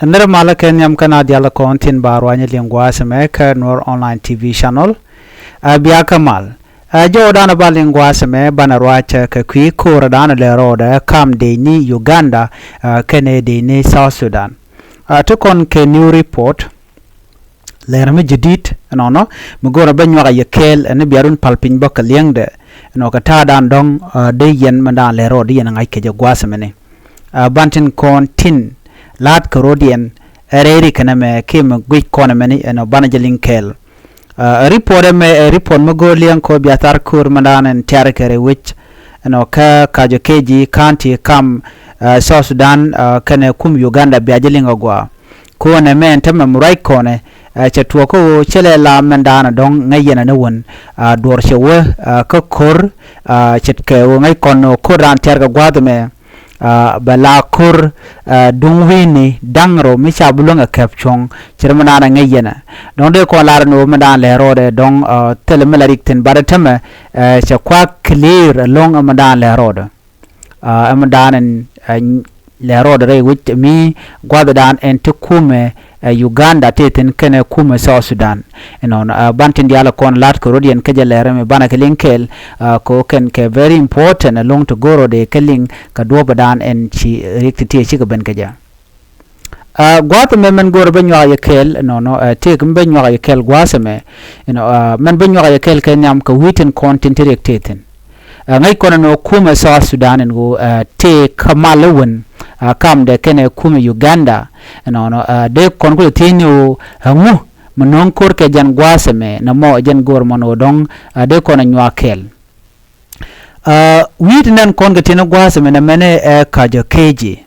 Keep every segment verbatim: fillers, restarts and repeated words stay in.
Nir malä kɛ nhiam kä na dial kɔn tin ba ruany liŋ gua̱a̱th mɛ kä Nuer Online T V channel. A bia kä mal. A jɔw dan ba liŋ gua̱a̱th mɛ banɛ ruac kɛ kui̱ ko̱r dan lɛ rɔɔdɛ kam dee ni Uganda, a kɛnɛ dee ni South Sudan. A ti kɔn kɛ new report. Lɛr mi jadid ɛnɔnɔ mi go̱rɛ bä nyuak a yɛ kɛɛl ɛn biarun pal piny bä kɛ liɛŋdɛ. Ɛnɔ kɛ ta̱a̱ dan dɔ̱ŋ, a dee yɛn mɛ dan lɛ rɔɔdɛ yɛn ŋa̱c kɛ jɛ gua̱a̱th mɛni. A ban tin kɔn tin la̱a̱t kɛ ro̱diɛn ɛ rɛy ri kɛnɛ mɛ kiɛ mɛ guic kɔn ɛmɛni ɛnɔ banɛ jɛ liŋ kɛɛl. A report ɛmɛ ɛ report mɛ go̱o̱r liɛŋ kɔ bia thar ko̱r mɛ dan ɛn tiarɛ kɛ rɛy wec. Ɛnɔ kä Kajo Keji County kam, a South Sudan, a kɛnɛ kum Uganda bia jɛ liŋ agua. Ko̱nɛ mɛ ɛn tämɛ mi ruac kɔnɛ, ɛ cɛ tuɔɔk kä ɣöö cɛ lɛ la mɛn daanɛ dɔ̱ŋ ŋäc yɛn ɛn ɛ wän, a duɔr cɛ wä, a kä ko̱r, a ce̱tkɛ ɣöö ŋäc kɔn ɣöö ko̱r raan tiɛɛr kɛ gua̱a̱th ɛmɛ, a bɛ la ko̱r, a duŋ wi̱i̱ni da̱ŋ rɛw mi ca bi luäŋ ɛ kɛp cuɔ̱ŋ. Ce̱t mɛn daanɛ ŋäc yɛn ɛ dɔ̱ŋ dee kɔn lar ɛn ɣöö mɛn daanɛ lɛ rɔɔdɛ dɔ̱ŋ, a thilɛ mi la rik thi̱n bat ɛ tämɛ, ɛ cɛ kua̱k clear ɛlɔ̱ŋ ɛ mɛn daanɛ lɛ rɔɔdɛ. A ɛmɛ dan ɛn, a lɛ rɔɔdɛ rɛy wec mi gua̱dhɛ dan ɛn ti kumɛ, ɛ Uganda tëë thi̱n kɛnɛ kumɛ South Sudan. Ɛnɔnɔ, a ban tin diaal kɔn la̱t kɛ ro̱diɛn kä jɛ lɛr ɛmɛ banɛ kɛ liŋ kɛɛl, a kɛ ɣöö kɛn kɛ very important ɛlɔ̱ŋ ti go̱r rɔɔdɛ kɛ liŋ kɛ duɔ̱ɔ̱pɛ dan ɛn ci riɛk ti tiee cikɛ ben kɛ jɛ. A gua̱a̱th ɛmɛ mɛn go̱o̱rɛ bä nyuak yɛ kɛɛl ɛnɔnɔ, a tëëk mi bä nyuak yɛ kɛɛl gua̱a̱th ɛmɛ. Ɛnɔ, a mɛn bä nyuak yɛ kɛɛl kɛ nhiam kɛ wi̱i̱ tin kɔn tin ti riɛk tëë thi̱n. A ŋäc kɔn ɛn ɣöö kumɛ South Sudan ɛn ɣöö, a tëëk kä mal ɛ wän, a kamdɛ kɛnɛ kumɛ Uganda. Ɛnɔnɔ, a dee kɔn kulɛ thiecni ɣöö ɛŋu mi no̱o̱ŋ ko̱r kɛ jɛn gua̱a̱th ɛmɛ nɛmɔ ɛ jɛn go̱o̱r mɔn ɣöö dɔ̱ŋ, a dee kɔn ɛ nyuak kɛɛl. A wi̱i̱ ti nɛn kɔn kɛ tin gua̱a̱th ɛmɛ nɛmɛnɛ ɛ Kajo Keji.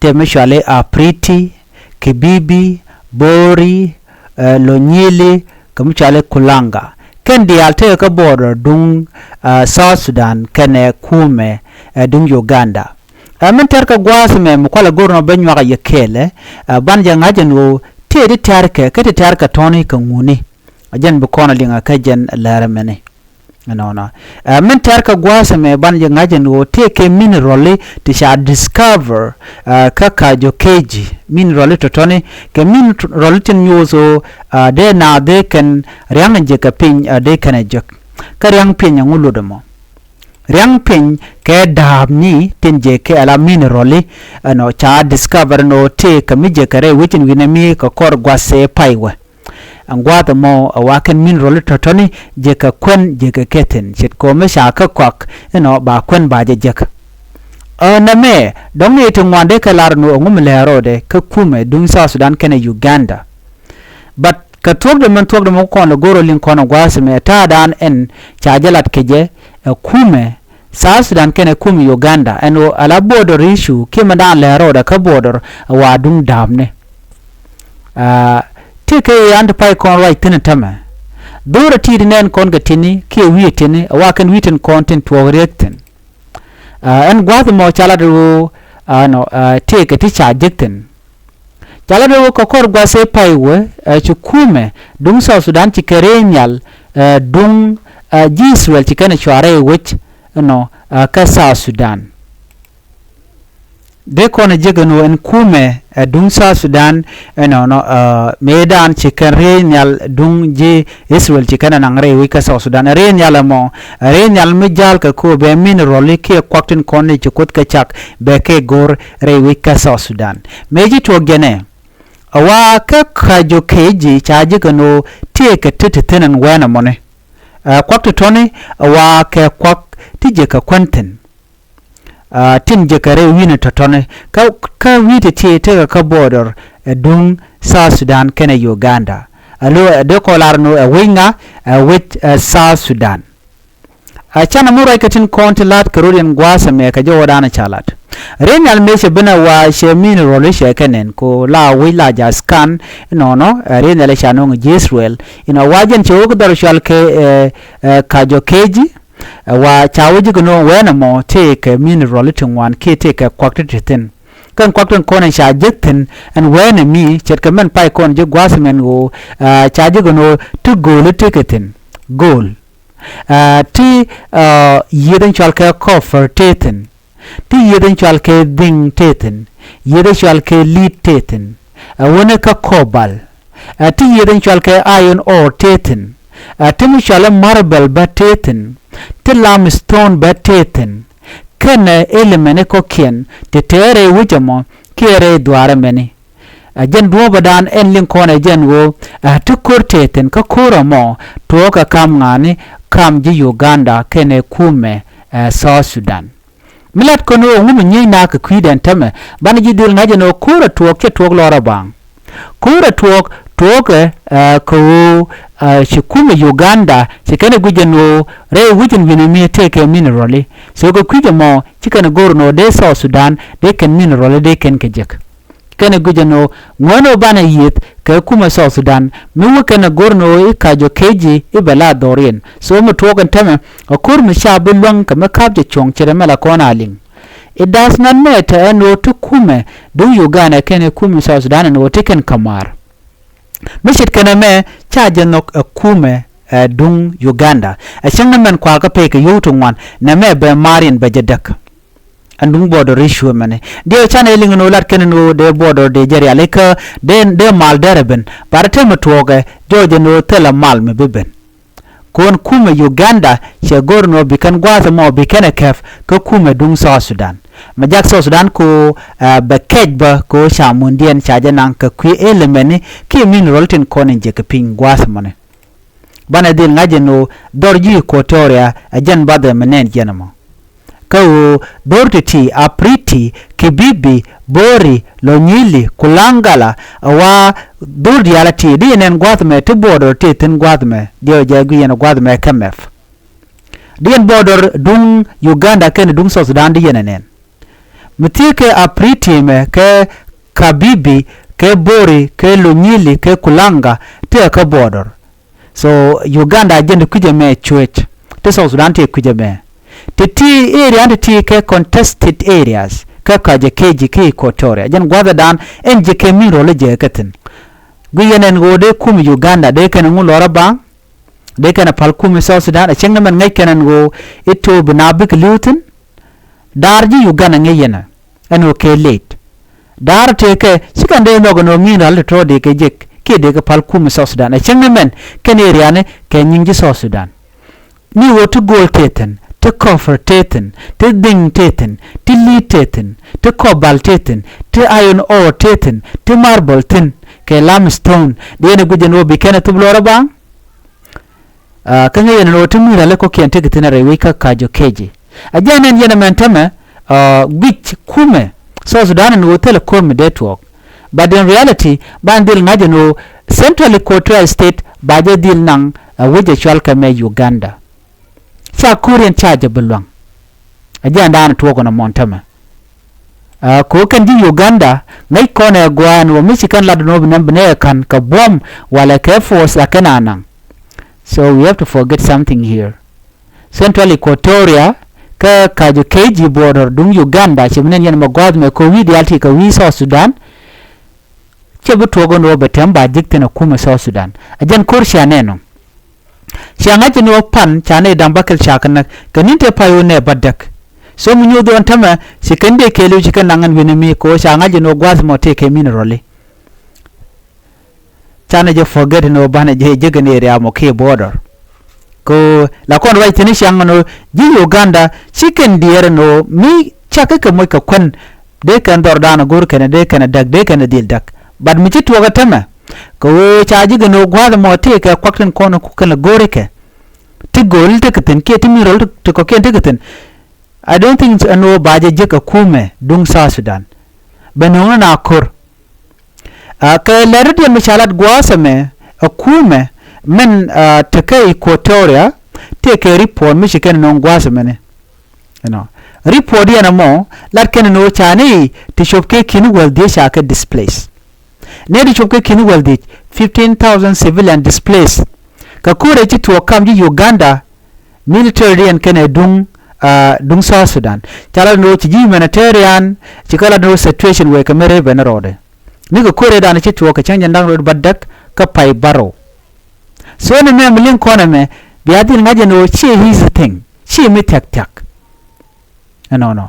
Tëë mi cuali Apriti, Kibibi, Bori, ɛ Lonyili, kɛ mi cuali Kulanga. Kɛn diaal tëë kä border duŋ, a South Sudan kɛnɛ kumɛ, ɛ duŋ Uganda. Ɛ min tɛr kɛ gua̱a̱th ɛmɛ mi kualɛ go̱r nɔ bä nyuak a yɛ kɛɛlɛ, ɛ ban jɛ ŋa̱c ɛn ɣöö tëë ti tɛr kɛ, kä ti tɛr kɛ tɔ̱ni kɛ ŋuni. A jɛn bi kɔn a liŋ a kä jɛn lɛr ɛmɛni. Ɛnɔnɔ. Ɛ min tɛr kɛ gua̱a̱th ɛmɛ ban jɛ ŋa̱c ɛn ɣöö tëë kɛ mineral ti ca discover, ɛ kä Kajo Keji. Mineral tɔ̱tɔ̱ni kɛ mineral tin nyuuth ɣöö, ɛ dee naath dee kɛn ria̱ŋ jɛ kɛ piny, ɛ dee kɛn ɛ jek. Kä ria̱ŋ piny ɛŋu lot ɛmɔ? Ria̱ŋ piny kɛ da̱a̱pni tin jɛ kɛ ala mineral, ɛnɔ ca discover ɛn ɣöö tëë kɛ mi jɛ kɛ rɛy wec in wi̱nɛ mi kɛ kɔr gua̱th ɛ pay wä. Ɛn gua̱a̱th ɛmɔ ɛ wa kɛn mineral tɔ̱tɔ̱ni jɛ kɛ kuän jɛ kɛ kɛ thi̱n ce̱tkɛ ɣöö mi ca kä kɔak inɔ ba kuän ba jɛ jek. Ɛ nɛmɛ dɔ̱ŋ ni ti ŋuan dee kɛ lar ɛn ɣöö ɛŋu mi lɛ̱̈ɛ̱̈ rɔɔdɛ kä kumɛ duŋ South Sudan kɛnɛ Uganda. But kɛ thuɔ̱kdɛ mɛn thuɔ̱kdɛ mɛ kɔn lɛ go̱r ɔ liŋ kɔn ɛ gua̱a̱th ɛmɛ ta̱a̱dan ɛn ca jɛ lat kɛ jɛ ɛ kumɛ South Sudan kɛnɛ kum Uganda ɛn ɣöö ala border issue kiɛ mɛ daan lɛ̱̈ɛ̱̈ rɔɔdɛ kä border ɛ wa duŋ da̱a̱pni. Aa, ti kɛ i̱ an ti pay kɔn ruac thi̱n ɛ tämɛ. Dho̱rɛ ti̱i̱t nɛn kɔn kɛ ti̱ni kiɛ wi̱i̱ ti̱ni ɛ wa kɛn wi̱i̱ tin kɔn tin tuɔɔk riek thi̱n. Aa, ɛn gua̱a̱th ɛmɔ ca lat ɣöö, aa, nɔ, aa, tëëkɛ ti ca jek thi̱n. Ca lat ɣöö kɛ kɔr gua̱a̱th ëë pay wee, aa, ci kumɛ duŋ South Sudan ci kɛ rɛy nhial, aa, duŋ, aa, ji̱ Israel ci kɛn ɛ cɔaarɛ wec, you know, aa, kä South Sudan. Dee kɔn ɛ jek ɛn ɣöö ɛn kumɛ, ɛ duŋ South Sudan, ɛnɔnɔ, ɛ mëëdan ci kɛn rɛy nhial duŋ ji̱ Israel ci kɛn ɛ naŋ rɛy wec kä South Sudan. Ɛ rɛy nhial ɛmɔ, ɛ rɛy nhial mi ja̱l kɛ ko̱o̱p bɛ mineral kiɛ kuak tin kɔn ni ci Kuoth kɛ cak bɛ kɛ go̱r rɛy wec kä South Sudan. Mëë ci tuɔɔk jɛn ɛ, ɛ wa kä Kajo Keji ca jek ɛn ɣöö tëëkɛ ti ti thi̱n ɛn wɛɛn ɛmɔni. Ɛ kuak ti tɔ̱ni ɛ wa kɛ kuak ti jek kɛ kuän thi̱n. Aa, tin jekɛ rɛy wi̱i̱ni tɔ̱tɔ̱ni kä, kä wi̱i̱ ti ti tekɛ kä border ɛ duŋ South Sudan kɛnɛ Uganda. Alo, ɛ dee kɔ lar ni ɛ wec ŋa, ɛ wec, ɛ South Sudan. Ɛ canɛ mi ruac kɛ tin kɔn ti la̱t kɛ rot yɛn gua̱a̱th ɛmɛ kɛ jɛ wä da̱a̱n ɛ ca la̱t. Rɛy nhial mëë cɛ ben ɛ wa cɛ mineral cɛ kɛ nɛn ko la wec la ja̱ scan inɔnɔ, ɛ rɛy nhial ɛ ca nöŋ ji̱ Israel. Inɔ wa jɛn cɛ wä kä dhɔr cual kɛ, ɛ, ɛ Kajo Keji. Ɛ wa ca wä ji̱ kɛ no̱o̱ŋ wɛɛn ɛmɔ tëëkɛ mineral ti ŋuan kiɛ tëëkɛ kuak ti ti thi̱n. Kɛn kuak tin kɔn ɛn ca jek thi̱n ɛn wɛɛn ɛmi ce̱tkɛ mɛn pay kɔn ji̱ gua̱a̱th mɛn ɣöö, ɛ, ca ji̱ kɛ no̱o̱ŋ ti go̱o̱l i̱ tëëkɛ thi̱n. Go̱o̱l. Ɛ, ti, ɛ, yieth ɛn cɔal kɛ copper tëë thi̱n. Ti yieth ɛn cɔal kɛ zinc tëë thi̱n. yieth cɔal kɛ lead tëë thi̱n, ɛ wänɛ kä cobalt, ɛ ti yieth cɔal kɛ iron ore tëë thi̱n, ɛ ti mi cɔal i̱ marble bä tëë thi̱n, ti limestone bä tëë thi̱n, kɛnɛ element kɔ̱kiɛn ti tëë rɛy wec ɛmɔ kiɛ rɛy dhuaar ɛmɛni. Ɛ jɛn duɔ̱ɔ̱pädan ɛn liŋ kɔn ɛ jɛn ɣöö ɛ ti ko̱r tëë thi̱n kä ko̱r ɛmɔ tuɔɔk kɛ kam ŋa̱a̱ni, kam ji̱ Uganda kɛnɛ kumɛ ɛ South Sudan. Mi lat kɔn ɣöö ŋu mi nyiec naath kɛ kui̱dɛn täämɛ, banɛ ji̱ dhil ŋa̱c ɛn ɣöö ko̱r ɛ tuɔɔk /cɛ tuɔɔk lɔrä baaŋ. Ko̱r ɛ tuɔɔk, tuɔɔkɛ ɛ kɛ ɣöö ɛ ci kumɛ Uganda ci kɛn ɛ guic ɛn ɣöö rɛy wec in wi̱nɛ mi tëëkɛ mineral i̱. So kɛ kui̱c ɛmɔ ci kɛn ɛ go̱r ɛn ɣöö dee South Sudan dee kɛn mineral i̱ dee kɛn kɛ jek. Kɛnɛ guic ɛn ɣöö ŋuäär ni ɣöö banɛ yieth kɛ kumɛ South Sudan mi wä kɛnɛ go̱r ɛn ɣöö i̱ Kajo Keji i̱ bɛ la dhɔriɛn. So mi tuɔɔk ɛn täämɛ ɛ ko̱r mi ca bi luäŋ kɛ mi ka̱p jɛ cuɔ̱ŋ ce̱t ɛmɛ la kɔn a liŋ. It does not matter ɛn ɣöö ti kumɛ duŋ Uganda kɛnɛ kumɛ South Sudan ɛn ɣöö ti kɛn kä maar. Mi ce̱tkɛ nɛmɛ ca jɛ nhɔk ɛ kumɛ ɛ duŋ Uganda. Ɛ cäŋ ni mɛn kuakä pɛy kɛ yio̱w ti ŋuan, nɛmɛ bɛ maar in bɛ jɛ däk. Ɛn duŋ border issue ɛmɛni. Diɛw canɛ liŋ ɛn ɣöö lat kɛn ɛn ɣöö dee border dee jɛ rialikä dee, dee mal derɛ ben. But täämɛ tuɔɔkɛ jɔɔc ɛn ɣöö thilɛ mal mi bi ben. Kɔn kumɛ Uganda cɛ go̱r ɛn ɣöö bi kɛn gua̱a̱th ɛmɔ bi kɛn ɛ kɛp kä kumɛ duŋ South Sudan. Mɛ jak South Sudan kɛ ɣöö ɛ bɛ kɛc bä kɛ ɣöö ca mundiɛn ca jɛ naŋ kɛ kui̱ element ni kiɛ mineral tin kɔn in jɛ kɛ piny gua̱a̱th ɛmɔni. Banɛ dhil ŋa̱c ɛn ɣöö dhɔr ji̱ Equatoria ɛ jɛn bath ɛmɛ nɛn jiɛn ɛmɔ. Kä ɣöö dhɔr ti̱ti̱, Apriti, Kibibi, Bori, Lonyili, Kulangala, ɛ wa dhɔr diaal a ti, di yɛn nɛn gua̱a̱th ɛmɛ ti border ti thi̱n gua̱a̱th ɛmɛ, diɛw jɛ guic yɛn gua̱a̱th ɛmɛ kä map. Di yɛn border duŋ Uganda kɛnɛ duŋ South Sudan di yɛn ɛ nɛn. Mi thiekɛ Apriti mɛ kɛ Kabibi kɛ Bori kɛ Lonyili kɛ Kulanga tëë kä border. So Uganda jɛn ti kui̱c ɛmɛ cuec, ti South Sudan tëë kui̱c ɛmɛ. Ti ti area ti ti kɛ contested areas kä Kajo Keji kä Equatoria, jɛn gua̱thdan ɛn jɛ kɛ mineral jɛ kɛ thi̱n. Guic yɛn ɛn ɣöö dee kumɛ Uganda dee kɛn ŋu lɔrä baaŋ, dee kɛn pal kumɛ South Sudan, ɛ cäŋ ni mɛn ŋäc kɛn ɛn ɣöö i̱ to̱o̱ bi na bikɛ li̱w thi̱n. Daar ji̱ Uganda ŋäc yɛn ɛ ɛn ɣöö kɛ late. Daar tëëkɛ ci kɛn dee nhɔk ɛn ɣöö mineral ti tɔ̱ dee kɛ jek kiɛ dee kɛ pal kumɛ South Sudan. Ɛ cäŋ ni mɛn kɛn area ni kɛ nyiŋ ji̱ South Sudan. Ni ɣöö ti gold tëë thi̱n, ti copper tëë thi̱n, ti zinc tëë thi̱n, ti lead tëë thi̱n, ti cobalt tëë thi̱n, ti iron ore tëë thi̱n, ti marble thi̱n, kɛ limestone. Dee ni guic ɛn ɣöö bi kɛn ɛ thup lɔrä baaŋ. Kä ŋäc yɛn ɛn ɣöö ti mineral kɔ̱kiɛn tekɛ thi̱n a rɛy wec kä Kajo Keji. A jɛn ɛn yɛn ɛmɛn täämɛ guic kumɛ South Sudan ɛn ɣöö thilɛ ko̱r mi dee tuɔɔk. But in reality banɛ dhil ŋa̱c ɛn ɣöö Central Equatoria State ba jɛ dhil naŋ ɛ wec ɛ cɔal kɛ mɛ Uganda. Ca ko̱riɛn ca jɛ bi lua̱ŋ. A jɛn daanɛ tuɔɔk ɛn ɛmɔn täämɛ. Ɛ ko̱ kɛn ji̱ Uganda ŋäc kɔn ɛ gua̱a̱n wä mi ci kɛn lat ɛn ɣöö bi nɛm bi nɛ ɛ ka̱n kɛ buɔ̱m walɛ kɛ force la kɛn a naŋ. So we have to forget something here. Central Equatoria kä Kajo Keji border duŋ Uganda ci mi nɛn yɛn mɛ gua̱a̱th mɛ ko̱ wi̱i̱ diaal ti kɛ wi̱i̱ South Sudan. Cɛ bi tuɔɔk ɛn ɣöö bɛ tɛm ba jek thi̱n ɛ kumɛ South Sudan. A jɛn ko̱r cia nɛn ɔ. Cia ŋa̱c ɛn ɣöö pan ca nɛy da̱ŋ bäkɛl ca kɛ näk kɛ ni̱n tëë pay ɣöö nɛ bädäk. So mi nyoth ɣän täämɛ ci kɛn dee kɛɛliw ci kɛn naŋ ɛn wi̱ni mi kɛ ɣöö ca ŋa̱c ɛn ɣöö gua̱a̱th mɔ tëë kɛ mineral i̱. Canɛ jɛ forget ɛn ɣöö banɛ jɛ jek ɛn area mɔ kiɛ border. Kɛ ɣöö la kɔn ruac thi̱n i̱ ciaŋ ɛn ɣöö ji̱ Uganda ci kɛn diɛɛr ɛn ɣöö mi cakɛ kɛ moc kɛ kuän dee kɛn dhɔrdan ɛ go̱r kɛn dee kɛn ɛ däk dee kɛn ɛ dhil däk. But mi ci tuɔɔk ɛ täämɛ kɛ ɣöö ca ji̱ kɛn ɣöö gua̱a̱th ɛmɔ tëëkɛ kuak tin kɔn ku kɛn ɛ go̱r ikɛ. Ti go̱o̱l tekɛ thi̱n kiɛ ti mineral ti kɔ̱kiɛn tekɛ thi̱n. I don't think ɛn ɣöö ba jɛ jek ɛ kumɛ duŋ South Sudan. Bɛ nöŋni na ko̱r. Ɛ kɛ lɛr i̱ diɛn mi ca lat gua̱a̱th ɛmɛ ɛ kumɛ min ɛ tekɛ Equatoria tëëkɛ report mi ci kɛn nöŋ gua̱a̱th ɛmɛni. You know, report yɛn ɛmɔ lat kɛn ni ɣöö ca ni ti cop kɛ ki̱n wäl dhiec ca kɛ displace. Nɛy ti cop kɛ ki̱n wäl dhiec, fifteen thousand civilian displace. Kɛ ko̱rɛ ci tuɔɔk kam ji̱ Uganda military diɛn kɛnɛ duŋ, ah, duŋ South Sudan. Ca lat ni ɣöö ci ji̱ humanitarian ci kɛ lat ni ɣöö situation wëë kɛ mi rɛy ben rɔɔdɛ. Ni kɛ ko̱rɛ dan ci tuɔɔk kɛ cäŋ jɛn da̱ŋ rɛw bädäk kä pay bärɔw. So ni mɛ mi liŋ kɔn ɛmɛ bia dhil ŋa̱c ɛn ɣöö ci easy thing, ci mi thia̱k thia̱k. Ɛnɔnɔ.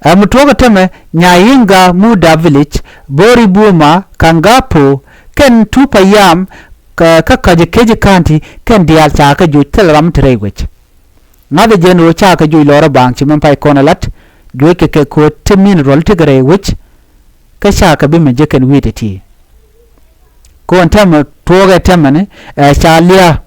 Ɛ mi tuɔɔk ɛ tämɛ, Nyayinga, Muda Village, Bori Buma, Kangapo, kɛn Tupayam, kä Kajo Keji County, kɛn diaal ca kɛ joc thilɛ ram ti rɛy wec. Ŋa̱th ɛ jɛn ɣöö ca kɛ joc lɔrä baaŋ ci mɛn pay kɔn ɛ lat, joc kɛ kɛ ko̱o̱t ti mineral ti kɛ rɛy wec, kä ca kɛ bi mi jek kɛn wi̱i̱ ti ti. Kɔn tämɛ tuɔɔk ɛ tämɛni, ɛ ca lia̱a̱.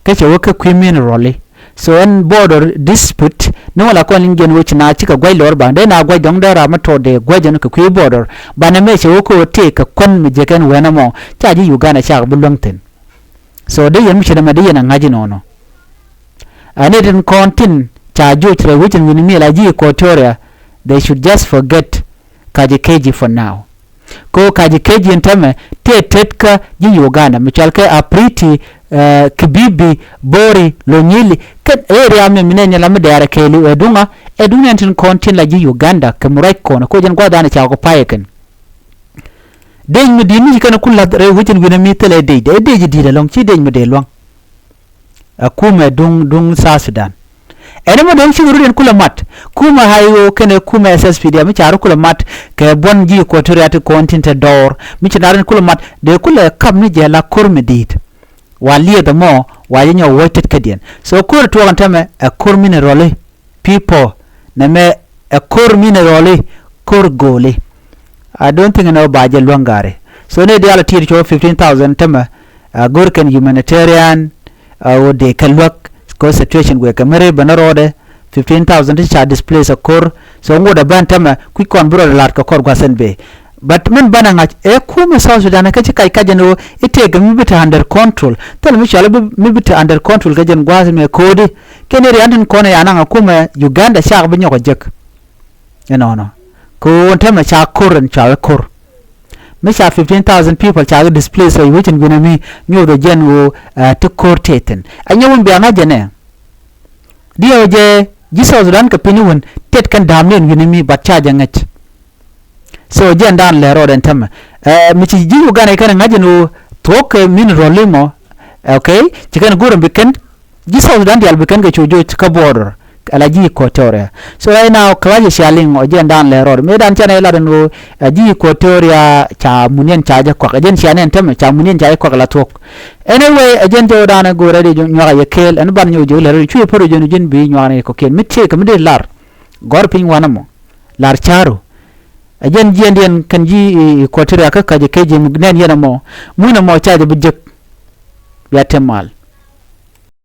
Kä cɛ wä kä kui̱ mineral i̱. So ɛn border dispute ni wä la kɔn liŋ jɛn wec na cikɛ gua̱c lɔr baŋ dee na gua̱c dɔ̱ŋ dee ram mi tɔt dee gua̱c ɛn kɛ kui̱ border. Banɛ mɛ cɛ wä kä wä tëë kɛ kuän mi jɛ kɛn wɛn ɛmɔ ca ji̱ Uganda cak bi luäŋ thi̱n. So dee yɛn mi ce̱t ɛmɛ dee yɛn a ŋa̱c inɔnɔ. Ɛn it in kɔn tin ca joc rɛy wec in wi̱ni mi la ji̱ Equatoria, they should just forget Kajo Keji for now. Ko Kajo Keji in tämɛ tëë tet kä ji̱ Uganda mi cɔal kɛ Apriti, eh, Kibibi, Bori, Lonyili. Kɛn area mi mi nɛn yɛn la mi dɛɛrɛ kɛɛliw ɛ duŋa, ɛ duŋ ɛn tin kɔn tin la ji̱ Uganda kɛ mi ruac kɔn ko jɛn gua̱th dan ca kɔ payɛ kɛn. Dec mi di̱i̱t mi ci kɛn ku la̱th rɛy wec in wi̱nɛ mi thilɛ dec, ɛ dec di̱i̱t ɛlɔ̱ŋ ci dec mi dee lua̱ŋ. Ɛ kumɛ duŋ duŋ South Sudan. Ɛn ɛmɛ dɔ̱ŋ cikɛ rut ɛn kulɛ mat. Kumɛ I O kɛnɛ kumɛ S S P D F mi ca rut kulɛ mat kɛ buɔ̱n ji̱ Equatoria ti kɔn tin te dɔɔr. Mi ci na rut ɛn kulɛ mat dee kulɛ kap ni jɛ la ko̱r mi di̱i̱t. Wa lieth ɛmɔ wa jɛ nyɔk wuɔ̱c tet kädiɛn. So ko̱r tuɔɔk ɛn tämɛ ɛ ko̱r mineral i̱. People nɛmɛ ɛ ko̱r mineral i̱ ko̱r go̱o̱li. I don't think nɛ wä ba jɛ luäŋ gari. So ni diaal a tiet cɔ fifteen thousand tämɛ, a go̱r kɛn humanitarian, a wä dee kɛ luäk kɛ situation guɛ kɛ mɛri bɛ ni rɔɔdɛ, fifteen thousand ti ca displace a ko̱r. So ŋot a bän tämɛ kui̱ kɔn bi rɔɔdɛ la̱t kɛ kɔr gua̱th ɛn bee. But min banɛ ŋa̱c ɛ kumɛ South Sudan kä ci kac kac ɛn ɣöö i̱ tëëkɛ mi bi te under control. Thil mi cɔal mi bi te under control kɛ jɛn gua̱a̱th mɛ ko̱o̱di. Kɛn i̱ rian tin kɔn ɛ ya naŋ a kumɛ Uganda cak bi nyɔk a jek. Ɛnɔnɔ. Kɛ ɣöö ɛn tämɛ ca ko̱r ɛn cɔal ko̱r. Mi ca fifteen thousand people ca kɛ displace ɛ wecin wi̱nɛ mi nyuuth ɛ jɛn ɣöö, eh, ti ko̱r tëë thi̱n. Ɛ nyɛ wun bia ŋa̱c jɛ nɛ. Diɛw jɛ ji̱ South Sudan kɛ piny wun tet kɛn da̱a̱m ni ɛn wi̱nɛ mi but ca jɛ ŋäc. So jɛn dan lɛ rɔɔdɛ ɛn tämɛ. Eh, mi ci ji̱ Uganda kɛn ŋa̱c ɛn ɣöö thuɔ̱k kɛ mineral imɔ. Okay, ci kɛn go̱r ɛn bi kɛn ji̱ South Sudan diaal bi kɛn kɛ cu joc kä border. Ala ji̱ Equatoria. So right now clash cia liŋ ɔ jɛn dan lɛ rɔɔdɛ. Mëë dan canɛ lat ɛn ɣöö, eh, ji̱ Equatoria ca muniɛn ca jɛ kuak. Ɛ jɛn cia nɛn tämɛ ca muniɛn ca jɛ kuak la thuɔ̱k. Anyway, ɛ jɛn jɛ wä dan ɛ go̱r ɛ di nyuak a yɛ kɛɛl ɛn ban nyɔk jɛ wä lɛ rɔɔdɛ cuɛ pär ɛ jɛn ɛ jɛn bi nyuak ni kɔkiɛn. Mi tëëkɛ mi dee lar. Gɔ̱r piny wanɛ mɔ. Lar ca̱ru. Ɛ jɛn jiɛndiɛn kɛn ji̱ Equatoria kä Kajo Keji mi nɛn yɛn ɛmɔ. Mun ɛmɔ ca jɛ bi jek. Bia te mal.